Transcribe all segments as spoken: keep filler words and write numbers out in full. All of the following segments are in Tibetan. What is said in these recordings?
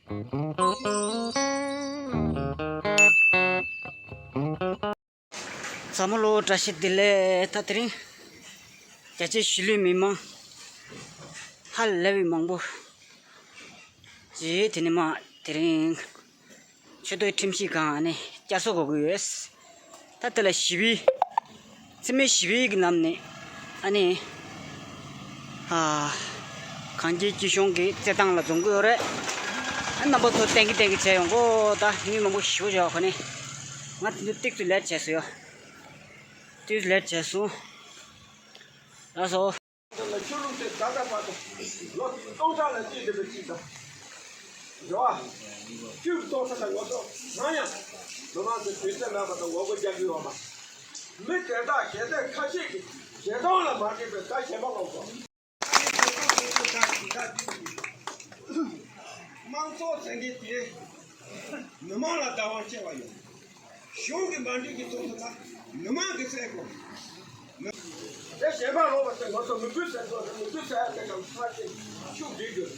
ཚང་མ་ལོ་བཀྲ་ཤིས་བདེ་ལེགས། ད་དེ་རིང་རྒྱ་ཆེའི་གཞིས་ལུས་མི་མང་ཧ་ལས་པའི་མང་པོ་ཅིག་དེ་ནས་མ་དེ་རིང་ཆེས་མཐོའི་ཁྲིམས་ཞིབ་ཁང་ནས་བསྐྱར་གསོ་དགོས་ཀྱི་ཡོད། ད་དེ་ལ་ཞི་བའི་འཚེ་མེད་ཞི་བའི་གི་ལམ་ནས་ཨ་ནི་ཨ་གངས་སྐྱིད་སྐྱིད་གཤོངས་ཀྱི་རྩེད་ཐང་ལ་འཛོམས་ཀྱི་ཡོད་རེད། ཨ་རྣམ་པ་ཚོ་བསྟན་གྱི་བསྟན་གྱི་བྱས་ཡོང་གོ། ད་མི་མང་པོ་ཞི་བ་བྱས་ཡོང་གོ་ནི། ང་དེ་ཚོ་ཏིག་ཙམ་ལེཊ་བྱས་སོང་ཡོ། ཏིག་ཙམ་ལེཊ་བྱས་སོང་། ལགས་སོ། ལ་ཆོས་ལུགས་དེ་ད་ལྟ་བར་དུ་ལོ་སྟོང་ཕྲག་ལ་བརྩིས་བསྡད་པའི་ཚིག་དང་། རེད་བ། ཆོས་ཀྱི་རྟོགས་ས་དང་ངོ་ཐོག་ནམ་ཡང་མི་མང་ཚོས་དུས་ཚོད་མེད་པ་དང་ངོ་རྒོལ་རྒྱག་གི་ཡོད་མ། མི་དེ་དག་གལ་ཏེ་ཁ་ཤས་ཀྱིས་ཞེ་སྡང་ལ་མ་དྲིས་པའི་བཀའ་གཞན་པ་སློབ་དགོས། དམངས་གཙོ་ཟེར་མཁན་དེ་མི་མང་ལ་བདག་དབང་བཅས་པ་ཡོད། གཞུང་གི་འབར་འདྲེན་གྱི་ཐོག་ཏུ་ལ་མི་མང་གིས་བསད་དགོས། དེ་གཞན་པ་ལོག་པ་དེ་ང་ཚོ་མི་འབོད་ཟེར་ཚོ་རེད། མི་འབོད་ཟེར་ཡ་དེ་ཀྱང་ཕར་ཕྱིན་ཤུགས་སྒྲིལ་དགོས།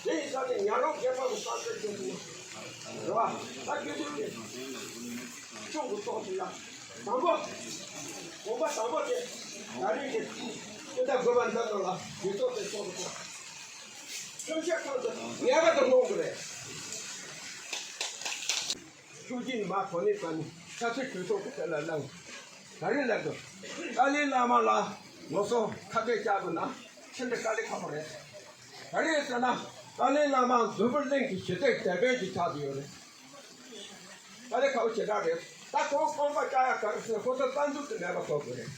དེ་ཡིན་ཙང་དེ་ཉ་རོགས་རྒྱལ་པོ་གི་ས་ཆར་སྐྱོད་ཐུབ་ན་རེད་བ། ད་སྐྱོད་ཐུབ་ཀྱི་ཤུགས་ཀྱི་ཐོག་ཏུ་ལ་དང་པོ་གོམ་པ་དང་པོ་དེ་ད་རིང་གི་སྤུན་ཟླ་དགོས་པ་འདི་ཚོ་ལ་མི་ཐོག་དེ་ཐོག་ཏུ་ཐོག་ཁྲིམས་ཞིབ་ཁང་དུ་ངེས་པར་དུ་སློང་དགོས་རེད། ཤུགས་ཀྱིས་མ་གོ་ནས་ཙམ་ནས་ཆབ་སྲིད་གྲོས་ཚོགས་ཀྱི་ཐད་ལ་གནང་། ད་རིང་ལ་དུ་ཏཱ་ལའི་བླ་མ་ལ་ངོ་སོ་ཁ་གཏད་བཅག་དགོས་ན་ཕྱི་འདྲ་དཀའ་ལས་ཁག་པོ་རེད། ད་རིང་ཟེར་ན་ཏཱ་ལའི་བླ་མ་འཛམ་བུ་གླིང་གི་ཞི་བདེའི་དེད་དཔོན་ཅིག་ཆགས་བསྡད་ཡོད་རེད། དཀའ་ལས་ཁག་པོ་ཞེ་དྲག་རེད། ད་ཁོང་རྐང་པ་བཅག་ཡ་ག་རེ་ཟེར་ཁོ་ཚོ་རྩ་འཛུགས་ཀྱི་མེད་པ་བཟོ་དགོས་རེད།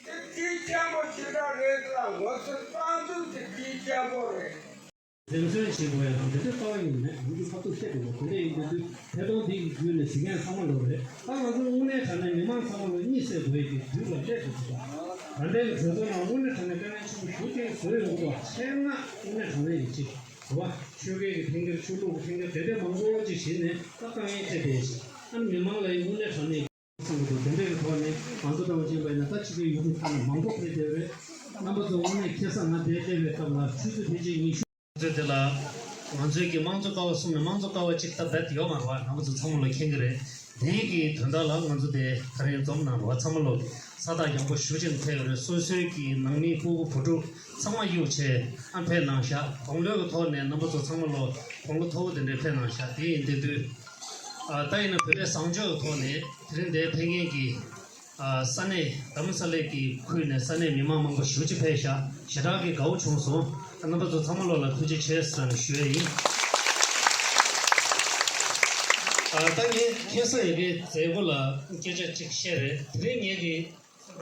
དེ་དེ་སྐྱེན་པོ་ཞེ་དྲག་རེད་ལ་ངོ་ཚ་རྩ་འཛུགས་དེ་དེ་སྐྱེན་པོ་རེད། འཛེམ་ཟོན་བྱེད་དགོས་ཡ་དང་དེ་འདྲ་ལྟ་བ་ཡིན་མེད་ང་ཚོས་ཁ་ཐུག་བཤད་དགོས་པ་དེ་འདྲ་ཡིན་དུས་དུས་ཐད་གཏོང་འདི་ཡི་བརྒྱུད་ནས་གཟིགས་མཁན་ཚང་མ་ལོ་རེད། ད་ང་ཚོ་དངོས་གནས་དྲང་གནས་མི་མང་ཚང་མ་ལོ་གཉིད་སད་དགོས་ཡ་གི་དུས་ལ་སླེབས་འདུག་ཟེར་བ། ད་ལྟའི་གྲོས་ཚོགས་ནང་དངོས་གནས་དྲང་གནས་དཀའ་ངལ་ཆེན་པོ་ཞེ་པོ་ཅིག་བཟོས་ཡོང་གི་འདུག་བ། ཆེད་མངགས་དངོས་གནས་དྲང་གནས་ཡིན་གཅིག་རེད་བ། ཆོལ་ཁའི་གི་འཐེན་འཁྱེར་ཆོས་ལུགས་ཀྱི་འཐེན་འཁྱེར་དེ་འདྲའི་མང་པོ་ཅིག་བྱས་ནས་ད་དཀའ་ངལ་འཕྲད་བསྡད་ཤག་ཨ་ནི་མི་མང་ལ་ཡང་དངོས་གནས་དྲང་གནས། བསམ་གྱི་འདུག་དེ་འདྲའི་གི་ཐོག་ནས་ང་ཚོ་ལྟ་བུ་ཅན་པ་ཡིན་ན་ད་ཕྱི་རྒྱལ་ཡུལ་གྲུ་ཁག་ནས་མང་པོ་ཕེབས་བསྡད་རེད། རྣམ་པ་ཚོ་དངོས་གནས་ཁ་སང་ང་འདིར་ཕེབས་པའི་སྐབས་ལ་ཆུ་ཚོད་ཕལ་ཆེར་ཉི་ཤུ། ང་ཚོས་དེ་ལ་ང་ཚོའི་གི་དམངས་གཙོ་ཀ་བ་གསུམ་ནས་དམངས་གཙོ་ཀ་བ་གཅིག་ད་རྦད་དེ་ཡོད་མ་རེད་བ། རྣམ་པ་ཚོ་ཚང་མ་ལ་མཁྱེན་གྱི་རེད། དེའི་གི་དོན་དག་ལ་ང་ཚོ་དེ་ད་རིང་འཛོམས་གནང་རེད་བ། ཚང་མ་ལ་ས་ཐག་རྒྱང་པོ་ཞེ་པོ་ཅིག་ནས་ཕེབས་ཡོད་རེད། སོ་སོའི་གི་ནང་མི་སྤུ་གུ་བུ་ཕྲུག་ཚང་མ་གཡུག་བྱས་ཨ་ཕེབས་གནང་ཤག་དགུང་ལོའི་གི་ཐོག་ནས་རྣམ་པ་ཚོ་ཚང་མ་ལ་དགུང་ལོ་མཐོ་པོ་དེ་འདྲས་ཕེབས་གནང་ཤག་དེ་ཡིན་དེ་དུས། ཨ་ད་ཡིན་ན་བོད་པའི་བཟང་སྤྱོད་ཐོག་ནས་དེ་རིང་འདིར་ཕེབས་མཁན་གྱི་ཨ་ས་གནས་རྡ་རམ་ས་ལའི་གི་ཁུལ་ནས་ས་གནས་མི་མང་མང་པོ་ཞེ་པོ་ཅིག་ཕེབས་ཤག་ཞེ་དྲག་གི་དགའ་བོ་བྱུང་སོང་། རྣམ་པ་ཚོ་ཚང་མ་ལོ་ལ་ཐུགས་རྗེ་ཆེ་ཟེར་ནས་ཞུ་ཡ་ཡིན། ཨ་ད་ངས་ཁ་སང་ཡ་གི་མཛད་སྒོ་ལ་སྐད་ཆ་ཅིག་བཤད་རེད། དེ་རིང་ངས་གི་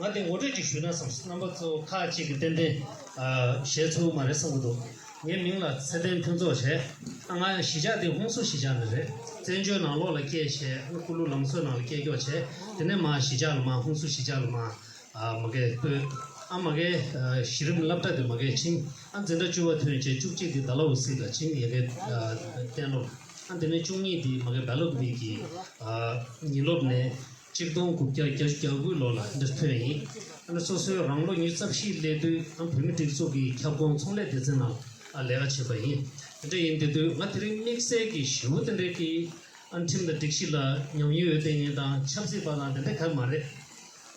ང་དེ་ངོ་སྤྲོད་ཅིག་ཞུས་ན་བསམས། རྣམ་པ་ཚོ་ཁག་ཅིག་གིས་ཏན་ཏན་ཨ་ཞེད་ཚོར་མ་རེད་བསམ་གྱི་འདུག་ངའི་མིང་ལ་ཚེ་བརྟན་ཕུན་ཚོགས་བྱས། ཨ་ང་གཞིས་ཆགས་དེ་ཧུན་སུར་གཞིས་ཆགས་ནས་རེད། བཙན་བྱོལ་ནང་ལོགས་ལ་སྐྱེས་བྱས་ཨ་ཀུ་ལུ་ལམ་བཟོ་ནང་ལ་སྐྱེས་སྐྱོ་བྱས། དེ་ནས་མར་གཞིས་ཆགས་ལ་མར་ཧུན་སུར་གཞིས་ཆགས་ལ་མར་ཨ་མ་གིར་སྤོས། ཨ་མ་གིར་ཨ་གཞི་རིམ་སློབ་གྲྭ་དེ་མ་གིར་ཕྱིན། ཨ་འཛིན་གྲྭ་བཅུ་པ་ཐོན་བྱས་བཅུ་གཅིག་དེ་ཌལ་ཧོ་སི་ལ་ཕྱིན། ཡ་གིར་ཨ་གཏན་སློབ། ཨ་དེ་ནས་བཅུ་གཉིས་དེ་མ་གིར་བེ་ལོ་ཀུམ་པི་གི་ཨ་ཉིན་སློབ་ནས། གཅིག་སྟོང་དགུ་བརྒྱ་བརྒྱད་ཅུ་གྱ་དགུ་ལོ་ལ་འདིར་ཐོན་ཡིན། ཨ་ནི་སོ་སོའི་རང་ལོ་ཉི་ཤུ་རྩ་བཞི་སླེབས་དུས་ཨ་བོད་མིའི་སྒྲིག་འཛུགས་ཀྱི་ཁྱབ་ཁོངས་ཚོང་ལས་སྡེ་ཚན་ནང་ཨ་ལས་ཀ་བྱས་པ་ཡིན། དེ་འདྲ་ཡིན་དེ་དུས་ང་དེ་རིང་དམིགས་བསལ་གྱི་ཞེ་པོ་དེ་འདྲའི་གི་ཨ་ཁྲིམས་དང་སྒྲིག་གཞི་ལ་ཉམས་མྱོང་ཡོད་དེ་ཡིན་དང་ཆབ་སྲིད་པ་དང་དེ་འདྲ་ག་མ་རེད།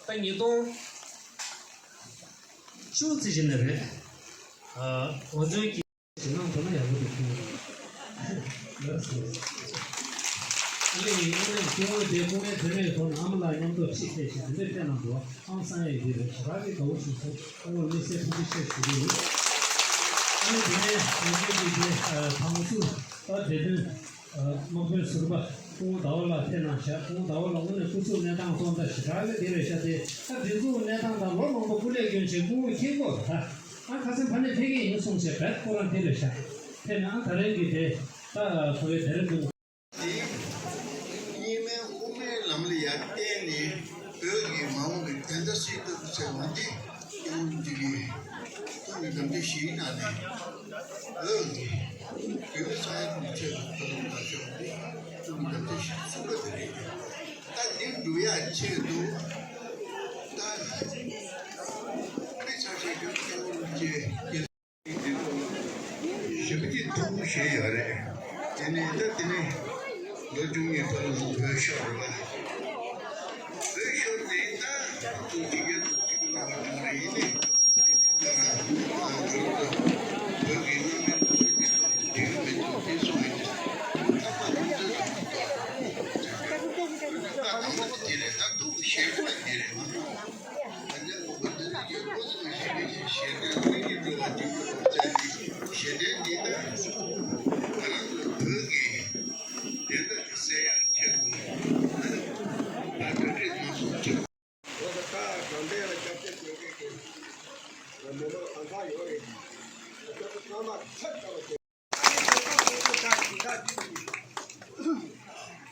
ད་ཉིས་སྟོང་བཅུ་ཙམ་ཅིག་ནས་རེད། ཨ་ང་ཚོའི་གི་ཞེད་སྣང་དོ་སྣང་ཡག་པོ་དེ་བྱུང་ཡོད། ལགས་སོ། ཨ་ནི་ཡིན་ནའི་སྐྱེ་བོ་དེ་སྐུ་ངལ་དོན་མེད་ཐོག་ནས་ཨ་མ་ལགས་མཉམ་དུ་ཁྲིད་ཐེངས་ཤིག་དེ་འདྲ་ཕེབས་གནང་འདུག་ཨང་སང་ཡས་འདི་རེད། ཞེ་དྲག་གི་དགའ་བོ་བྱུང་སོང་། ཁོང་ལ་དམིགས་བསལ་ཐུགས་རྗེ་ཆེ་ཞུ་གི་ཡིན། ཨ་ནི་དེ་ནས་ང་ཚོའི་གི་དེ་དང་ཚུར་ད་བདེ་དོན་དམག་དཔོན་ཟུར་པ་སྐུ་ངོ་ཟླ་བ་ལགས་ཕེབས་གནང་ཤག་སྐུ་ངོ་ཟླ་བ་ལགས་དངོས་གནས་སྐུ་གཟུགས་གནས་སྟངས་སོང་ད་ཞེ་དྲག་གི་འདི་རེད་ཤག་དེ་ད་འདི་ཚོ་གནས་སྟངས་དང་ལོ་མང་པོ་སྐུ་ལས་བསྐྱོན་བྱས་སྐུ་ངོ་མཁྱེན་གོ་ད། ཨ་ཁ་སང་ཕ་ནས་ཕེབས་ཀྱི་ཡིན་གསུངས་བྱས་བེད་ཁོ་རང་དེ་རེད་ཤག་དེ་ནས་ཨ་ད་རེས་ཀྱི་དེ་ད་ཁོ་བའི་དེ་རེད་འདུག་དེ་རྙིང་མའི་དབུ་མའི་ལམ་ལ་ཡར་བརྟེན་ནས་བོད་ཀྱི་མ་འོངས་ཀྱི་བདེན་མཐའ་གསལ་ཐུབ་ཟེར་བ་འདི་སྐྱེ་བོ་འདི་གི་ཐུགས་ཀྱི་དམ་བཅའ་བཞིའི་ནང་ནས་བོད་ཀྱི་བོད་ས་ཡ་གྲུ་ཆད་ལ་ཐོབ་པ་མ་ཤོར་བ་འདི་ཐུགས་ཀྱི་དམ་བཅའ་བཞི་གསུམ་པ་དེ་རེད། ད་འདི་འགྲུབ་ཡག་ཆེད་དུ་ད་དཔེ་ཆ་ཤས་ཀྱང་སྐྱེ་བོ་ཀླུ་རྒྱལ། ཡོད་རེད། དེ་ནས་ད་དེ་ནས་ལོ་བཅུ་གཉིས་བར་ལ་བོད་ཤོར་རེད་པ། བོད་ཤོར་ནས་ད་ཐུག་གཅིག་གི་ཐུག་གཅིག་གི་ནང་བྱུང་རེད། ཡིན་ནའི་ད་ང་ཚོ་བོད་ཀྱི་སྣ་མིན་ཚོས་ཀྱི་ཐོག་ཏུ་འབྲེལ་མི་ཐུབ་དེ་སོང་ཡིན། ད་མ་ཐུབ་ཚོད་ཙམ་གྱི་ཐོག་ད་དང་པོ་དེ་རེད། ད་ཐུག་ཞེད་པ་དེ་རེད་མ་གཏོགས། ད་ནི་འོ་བོད་འདི་རིགས་ཀྱི་འགོ་ཚུགས་ཞེས་པའི་ཞལ་འདོན་ལྷན་རྒྱས་འགྲོ་བ་སྤྱི་བོ་ལ་བཙལ་ནས་ཞལ་འདོན་འདི་ལྟར་ང་རང་ཚོ་བོད་ཀྱི་བདེན་མཐའ་གསལ་ཡག་ཆེད་དུ་ད་གྲ་སྒྲིག་མང་སུ་བྱེད། འོ་ད་ད་དགོན་སྡེ་ལ་སྐྱབས་བཅོལ་བྱེད་མཁན་གྱི་མི་མང་གང་ག་ཡོད་རེད། ད་ཚང་མ་ཚད་ལྟ་བ་བྱེད།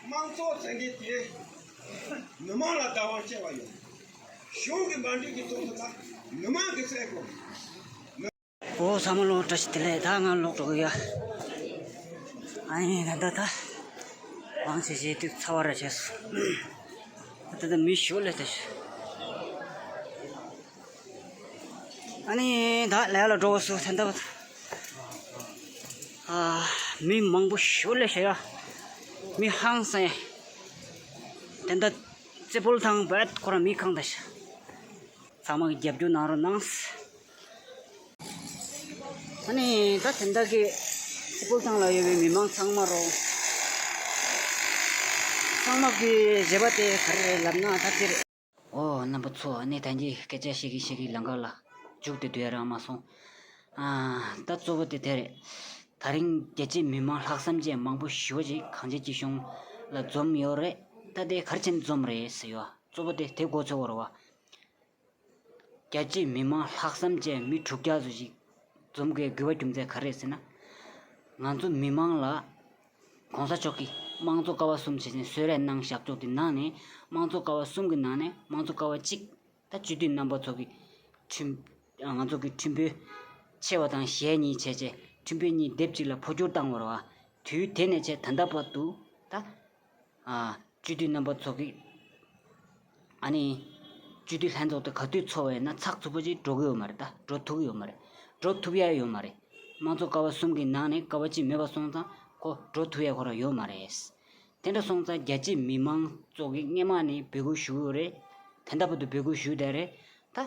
དམངས་གཙོ་ཟེར་མཁན་དེ་མི་མང་ལ་བདག་དབང་བྱས་པ་ཡོད། གཞུང་གི་མ་འགྲིག་གི་ཐོག་ཏུ་ད་མི་མང་གིས་སེལ་དགོས། ཨོ་ཚང་མ་ལོ་བཀྲ་ཤིས་བདེ་ལེགས། ད་ང་ལོག་འགྲོ་གི་ཡ། ཨ་ནི་ད་ད་ད་ཝང་ཆེ་ཆེ་དུས་ཚ་བ་ར་བྱས་སོང་། ད་ད་མི་ཞོ་ལས་ད་ཞོ། ཨ་ནི་ད་ལས་ལ་འགྲོ་སོང་། ད་ད་ཨ་མི་མང་པོ་ཞོ་ལས་ཞོ་ཡ། མི་ཧང་སང་ཡ། ད་ད་རྩེ་ཕུ་ཐང་བར་ཁོ་ར་མི་གང་ད་ཞོ། ཚང་མ་གི་རྒྱབ་སྐྱོར་གནང་རོགས་གནང་། ཨ་ནི་ད་དེ་འདྲ་གི་སི་པུལ་ཐང་ལ་ཡོད་པའི་མི་མང་ཚང་མ་རོ། ཚང་མ་གི་བྱེད་པ་དེ་ག་རེ་རེད་ལབ་ན་ད་དེ་རེད། ཨོ་རྣམ་པ་ཚོ། ཨ་ནི་ད་གིན་སྐད་ཆ་བཤད་ཀྱི་བཤད་ཀྱི་ལམ་ཁ་ལ་མཇུག་དེ་བསྡུ་ཡ་རག་མ་སོང་། ཨ་ད་གཙོ་བོ་དེ་དེ་རེད། ད་རིང་རྒྱལ་སྤྱིའི་མི་མང་ལྷག་བསམ་ཅན་མང་པོ་ཞེ་པོ་ཅིག་གངས་ཅན་སྐྱིད་གཤོངས་ལ་འཛོམས་ཡོད་རེད། ད་དེ་ག་རེ་བྱས་ནས་འཛོམས་རེད་ཟེར་ཡོད། གཙོ་བོ་དེ་དེ་མགོ་ཚོས་དགོས་རེད་བ། རྒྱལ་སྤྱིའི་མི་མང་ལྷག་བསམ་ཅན་མི་དྲུག་བརྒྱ་ཙམ་ཞིག་འཛོམས་དགོས་དགོས་པ་རྒྱུ་མཚན་ག་རེ་རེད་ཟེར་ན། ང་ཚོ་མི་མང་ལ་གོང་ས་མཆོག་གིས་དམངས་གཙོ་ཀ་བ་གསུམ་བྱས་ནས་གསོལ་རས་གནང་བཞག་ཅོག་དེ་ནང་ནས་དམངས་གཙོ་ཀ་བ་གསུམ་གྱི་ནང་ནས་དམངས་གཙོ་ཀ་བ་གཅིག་ད་སྤྱི་འཐུས་རྣམ་པ་ཚོ་གི་ཁྲིམས་ང་ཚོ་གི་ཁྲིམས་དཔོན་ཆེ་བ་དང་ཞན་གཉིས་བྱས་བྱས་ཁྲིམས་དཔོན་གཉིས་སྡེབ་གཅིག་ལ་འཕོ་འགྱུར་བཏང་བ་རེད་བ། དུས་དེ་ནས་བྱས་ད་ལྟ་བར་དུ་ད། ཨ། སྤྱི་འཐུས་རྣམ་པ་ཚོ་གིས་ཨ་ནི་སྤྱི་འཐུས་ལྷན་ཚོགས་དེ་ག་དུས་ཚོགས་པ་ཡིན་ན་ཚགས་ཚུད་པོ་ཅིག་འགྲོ་གི་ཡོད་མ་རེད། ད་འགྲོ་ཐུབ་ཀྱི་ཡོད་མ་རེད། འགྲོ་ཐུབ་ཡ་ཡོད་མ་རེད། དམངས་གཙོ་ཀ་བ་གསུམ་གྱི་ནང་ནས་ཀ་བ་གཅིག་མེད་པ་སོང་ཙང་ཁོ་འགྲོ་ཐུབ་ཡ་ཁོ་རང་ཡོད་མ་རེད། དེ་འདྲ་སོང་ཙང་རྒྱལ་སྤྱིའི་མི་མང་ཚོ་གིས་སྔས་མ་ནས་འབོད་སྐུལ་ཞུ་གི་ཡོད་རེད། ད་ལྟ་བར་དུ་འབོད་སྐུལ་ཞུས་བསྡད་རེད། ད།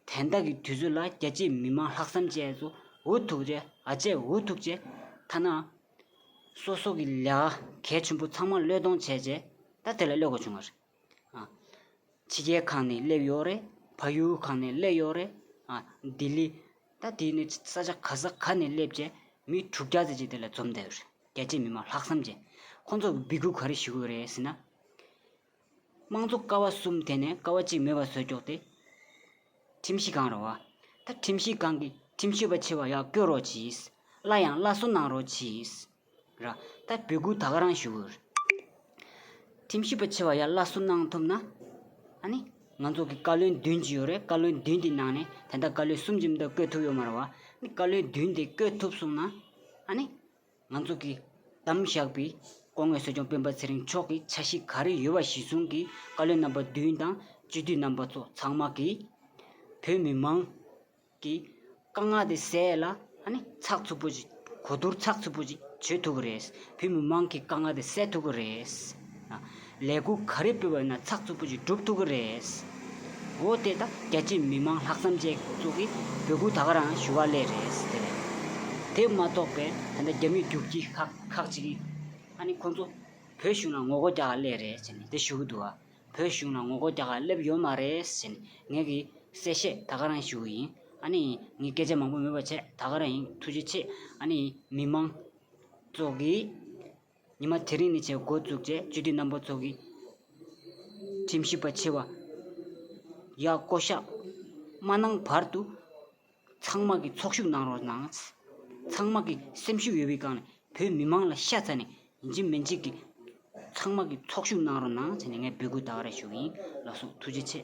དེ་འདྲ་གི་དུས་ཚོད་ལ་རྒྱལ་སྤྱིའི་མི་མང་ལྷག་བསམ་ཅན་ཚོ་འུ་ཐུག་རྗེས་ཨ་ཅེ་འུ་ཐུག་རྗེས་ཐ་ན་སོ་སོ་གི་ལས་ཀ་གལ་ཆེན་པོ་ཚང་མ་བློས་གཏོང་བྱས་རྗེས་ད་དེ་ལ་སླེབས་དགོས་བྱུང་བ་རེད། ཨ། ཕྱི་རྒྱལ་ཁག་ནས་སླེབས་ཡོད་རེད། ཕ་ཡུལ་ཁག་ནས་སླེབས་ཡོད་རེད། ཨ། ལྡི་ལི། ད་དེ་ནས་ས་ཆ་ག་ས་ག་ནས་སླེབས་རྗེས་མི་དྲུག་བརྒྱ་ཙམ་ཅིག་དེ་ལ་འཛོམས་བསྡད་ཡོད་རེད། རྒྱལ་སྤྱིའི་མི་མང་ལྷག་བསམ་ཅན། ཁོང་ཚོ་གི་འབོད་སྐུལ་ག་རེ་ཞུ་གི་ཡོད་རེད་ཟེར་ན། དམངས་གཙོ་ཀ་བ་གསུམ་དེ་ནས་ཀ་བ་གཅིག་མེད་པ་བཟོས་ཀྱོག་དེ། ཁྲིམས་ཞིབ་ཁང་རེད་བ། ད་ཁྲིམས་ཞིབ་ཁང་གིས་ཁྲིམས་ཞིབ་པ་ཆེ་བ་ཡར་བསྐོ་རོགས་གྱིས། སླར་ཡང་སླར་གསོ་གནང་རོགས་གྱིས། ར། ད་འབོད་སྐུལ་ད་ག་རང་ཞུ་གི་ཡོད་རེད། ཁྲིམས་ཞིབ་པ་ཆེ་བ་ཡར་སླར་གསོ་གནང་ཐུབ་ན། ཨ་ནི། ང་ཚོ་གི་བཀའ་བློན་བདུན་ཅིག་ཡོད་རེད། བཀའ་བློན་བདུན་དེ་ནང་ནས་ད་ལྟ་བཀའ་བློན་གསུམ་ཅིག་མ་གཏོགས་བསྐོ་ཐུབ་ཡོད་མ་རེད་བ། ཨ་ནི་བཀའ་བློན་བདུན་དེ་བསྐོ་ཐུབ་སོང་ན། ཨ་ནི། ང་ཚོ་གིས་བདམས་བཞག་པའི་སྐུ་ངོ་སྲིད་སྐྱོང་སྤེན་པ་ཚེ་རིང་མཆོག་གི་འཆར་གཞི་ག་རེ་ཡོད་པ་གཞིར་བཟུང་གིས་བཀའ་བློན་རྣམ་པ་བདུན་དང་སྤྱི་འཐུས་རྣམ་པ་ཚོ་ཚང་མ་གིས་བོད་མི་མང་གི་དཀའ་ངལ་དེ་སེལ་ལ་ཨ་ནི་ཚགས་ཚུད་པོ་ཅིག་གོ་བསྡུར་ཚགས་ཚུད་པོ་ཅིག་བྱེད་ཐུབ་ཀྱི་རེད། བོད་མི་མང་གི་དཀའ་ངལ་དེ་སེལ་ཐུབ་ཀྱི་རེད། ལས་འགུལ་ག་རེ་སྤེལ་བ་ཡིན་ན་ཚགས་ཚུད་པོ་ཅིག་སྒྲུབ་ཐུབ་ཀྱི་རེད། འོ་དེ་ད་རྒྱལ་སྤྱིའི་མི་མང་ལྷག་བསམ་ཅན་ཚོ་གིས་འབོད་སྐུལ་ད་ག་རང་ཞུ་བ་སླེབས་རེད་དེ། དེ་མ་གཏོགས་པའི་ད་ལྟ་རྒྱ་མི་རྒྱུག་ཁྱི་ཁག་ཁག་ཅིག་གིས་ཨ་ནི་ཁོང་ཚོ་བོད་གཞུང་ལ་ངོ་རྒོལ་རྒྱག་ག་སླེབས་རེད་ཟེར་ནས་དེ་ཞུ་གི་འདུག་ཨ། བོད་གཞུང་ལ་ངོ་རྒོལ་རྒྱག་ག་སླེབས་ཡོད་མ་རེད་ཟེར་ནས་ངས་ཀྱིས་གསལ་བཤད་ད་ག་རང་ཞུ་གི་ཡིན། ཨ་ནི་ངས་སྐད་ཆ་མང་པོ་མེད་པ་བྱས་ད་ག་རང་ཡིན། ཐུགས་རྗེ་ཆེ། ཨ་ནི་མི་མང་ཚོ་གིས། ཉི་མ་དེ་རིང་ནས་བྱས་འགོ་བཙུགས་རྗེས་སྤྱི་འཐུས་རྣམ་པ་ཚོ་གིས་ཁྲིམས་ཞིབ་པ་ཆེ་བ་ཡར་བསྐོ་གཞག་མ་གནང་བར་དུ་ཚང་མ་གིས་ཚོགས་ཞུགས་གནང་རོགས་གནང་། ཚང་མ་གིས་སེམས་ཤུགས་ཡོད་པའི་སྒང་ནས་བོད་མི་མང་ལ་ཤ་ཚ་ནས་ཡིན་གཅིག་མིན་གཅིག་གིས་ཚང་མ་གིས་ཚོགས་ཞུགས་གནང་རོགས་གནང་བྱས་ནས་ངས་འབོད་སྐུལ་ད་ག་རེ་ཞུ་གི་ཡིན། ལགས་སོ། ཐུགས་རྗེ་ཆེ།